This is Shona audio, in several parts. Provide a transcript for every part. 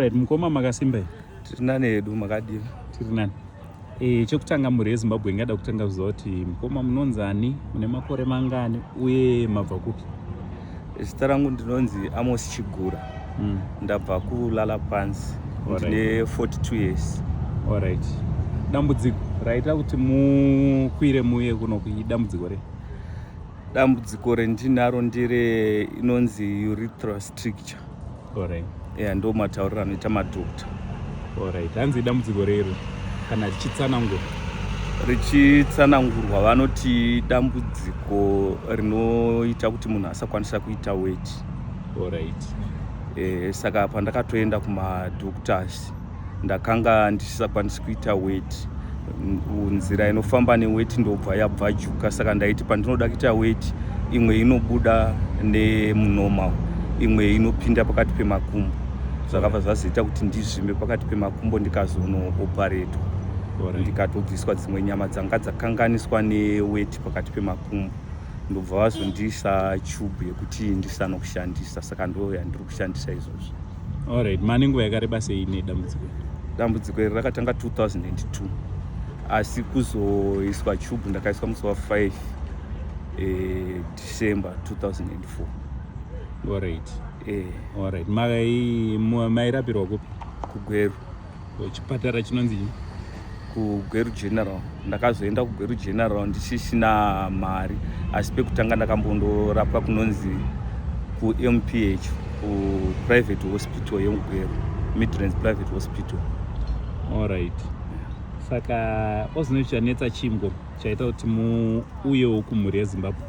Right, mukoma makasimba here? Tiri nani hedu, makadii? Tiri nani. E, chekutanga mhuri yeZimbabwe ingada kutanga kuziva kuti mukoma munonzani, mune makore mangani uye mabva kupi? Zita rangu ndinonzi Amos Chigura. Ndabva kuLalapanzi. Ndine 42 years. Alright. Dambudziko raita kuti mukwire muuye kuno idambudziko rei? Dambudziko rendinaro ndere inonzi urethral stricture. Alright. Yeah, ndo matauriro anoita madoctor. Alright. Hanzi dambudziko rero kana richitsanangurwa. Richitsanangurwa vanoti dambudziko rinoita kuti munhu asakwanisa kuita weti. Alright. Saka pandakatoenda kumadoctors ndakanga ndisisakwanisi kuita weti, nzira inofamba neweti ndobva yabvajuka, saka ndaiti pandinoda kuita weti imwe inobuda nemunormal, imwe inopinda pakati pemakumbo, zvakabva zvazoita kuti ndizvimbe pakati pemakumbo ndikazonooparetwa, ndikatobviswa dzimwe nyama dzanga dzakanganiswa neweti pakati pemakumbo, ndobva vazondiisa chubhu yekuti ndisanokushandisa, saka ndo yandiri kushandisa izvozvo. Alright, mane nguva yakareba sei nedambudziko? Dambudziko iri rakatanga 2002, asi kuzoiswa chubhu ndakaiswa musi wa5 December 2004. Alright. Alright. Mairapirwa kupi? KuGweru. Chipatara chinonzi chii? KuGweru General. Ndakazoenda kuGweru General ndisisina mari, asi pekutanga ndakambondorapwa kunonzi kuMPH, kuprivate hospital yemuGweru, Midlands Private Hospital. Alright. Saka ozino chanetsa chimbo chaita kuti muuyewo kumhuri yeZimbabwe?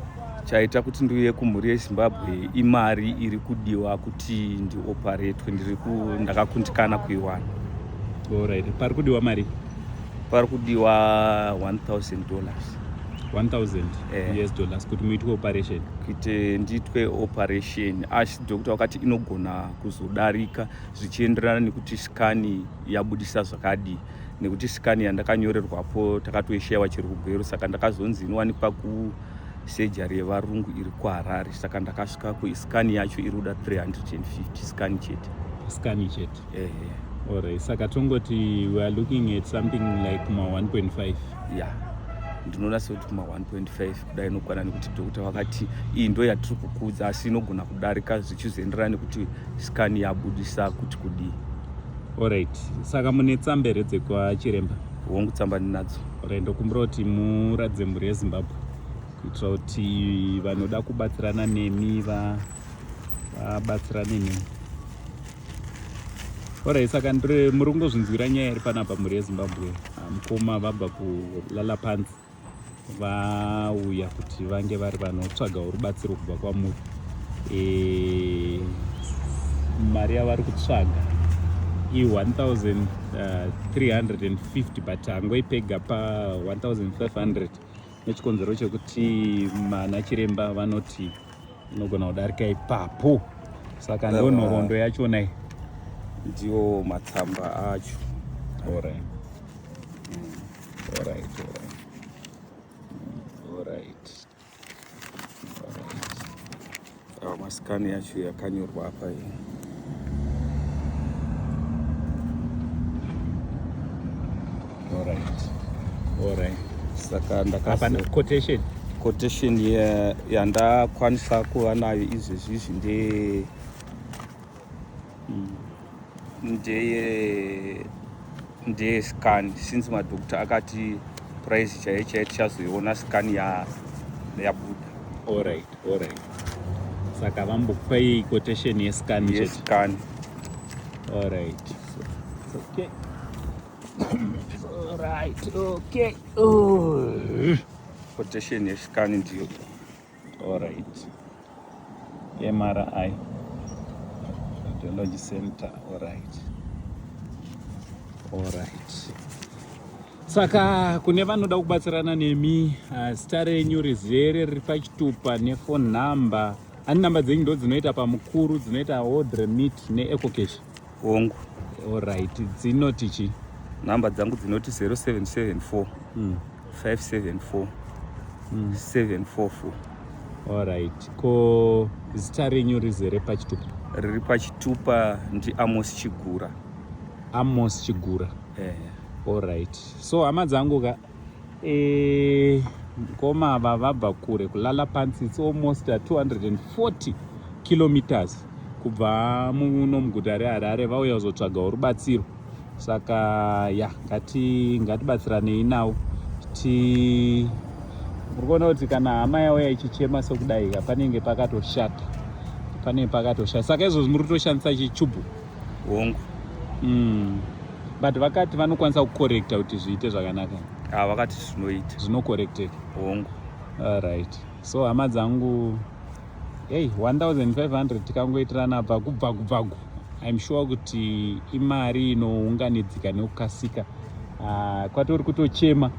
Chaita kuti ndiuye kumhuri yeZimbabwe imari iri kudiwa kuti ndioparetwe, ndakakundikana kuiwana. Alright. Pari kudiwa mari? Pari kudiwa $1000. 1000 US dollars kuti muitwe operation? Kuti ndiitwe operation, asi doctor wakati inogona kuzodarika zvichienderana nekuti scan yabudisa zvakadii, nekuti scan yandakanyorerwapo takatoishayiwa chiri kuGweru, saka ndakazonzi inowanikwa kusurgery yevarungu iri kuHarare, saka ndakasvika kuscan yacho iri kuda 350, scan chete. Scan chete? Ehe. Alright, saka tongoti we are looking at something like kuma 1.5? Ya, ndinoona sekuti kuma 1.5 kudai inokwana, nekuti doctor wakati iyi ndo yatiri kukudza, asi inogona kudarika zvichizoenderana nekuti scan yabudisa kuti kudii. Alright, saka mune tsamba here dzekwachiremba? Hongu, tsamba ndinadzo. Alright, ndokumbira kuti muratidze mhuri yeZimbabwe kuitira kuti vanoda kubatsirana nemi vabatsirane nemi. Alright, saka muri kungozvinzwira nyaya iri panapa, mhuri yeZimbabwe. Mukoma vabva kuLalapanzi, vauya kuti vange vari vanotsvagawo rubatsiro kubva kwamuri. Mari yavari kutsvaga i1350, but hangoipega pa1500 nechikonzero chekuti mana chiremba vanoti inogona kudarika ipapo, saka ndo nhoroondo yachona iyi. Ndiwo matsamba acho. Alright. Awa mascan yacho yakanyorwa apa iyi. Alright. Saka Apa ndakasa quotation. Quotation yandakwanisa kuva nayo izvezvi izvi ndeye scan, since madoctor akati price chaiyo chaiyo tichazoiona scan yabuda. Alright. Saka vambokupai quotation yescan chete. Yescan. Alright. Okay. Alright, okay. Oh. Quotation yescan ndiyo. Alright. MRI. Radiology Center. Alright. Alright. Saka kune vanoda kubatsirana nemi, zita renyu rizere riri pachitupa nephone number. Ani namba dzenyu ndo dzinoita pamukuru, dzinoita WorldRemit neEcoCash? Hongu. Alright, dzinoti chi? Nhamba dzangu dzinoti 0774 574 744. Alright. Ko zita renyu rizere pachitupa? Riri pachitupa ndiAmos Chigura. Amos Chigura. Eh. Alright. So hama dzangu ka eh mkoma ava vabva kure kulala pants, it's almost 240 kilometers kubva muno muguta reHarare, vauya kuzotsvagawo rubatsiro. Saka ya, ngatibatsiranei nawo. Ti muri kuona kuti kana hama yauya ichichema sokudai ka, panenge pakatoshata, panenge pakatoshata. Saka izvozvi muri kutoshandisa chichubhu? Hongu. But vakati vanokwanisa kucorrecta kuti zviite zvakanaka? Ah, vakati zvinoita. Zvinocorrecteka? Hongu. Alright, so hama dzangu, hey, 1500 tikangoitirana bvagu bvagu bvagu, I'm sure kuti imari inounganidzika nekukasika. Kwatori kutochema,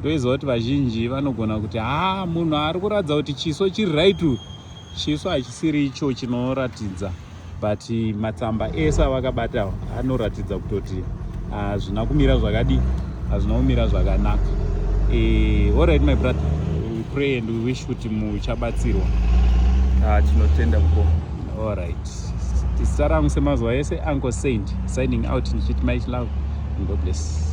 ndoiziva kuti vazhinji vanogona kuti ha, munhu ari kuratidza kuti chiso chiri right, chiso hachisiri icho chinoratidza, but matsamba ese avakabata anoratidza kutoti hazvina kumira zvakadii, hazvina kumira zvakanaka. Alright my brother, we pray and we wish kuti muchabatsirwa. Ah, tinotenda mukoma. Alright, zita rangu semazuva ese, Uncle Saint, signing out ndichiti much love and God bless.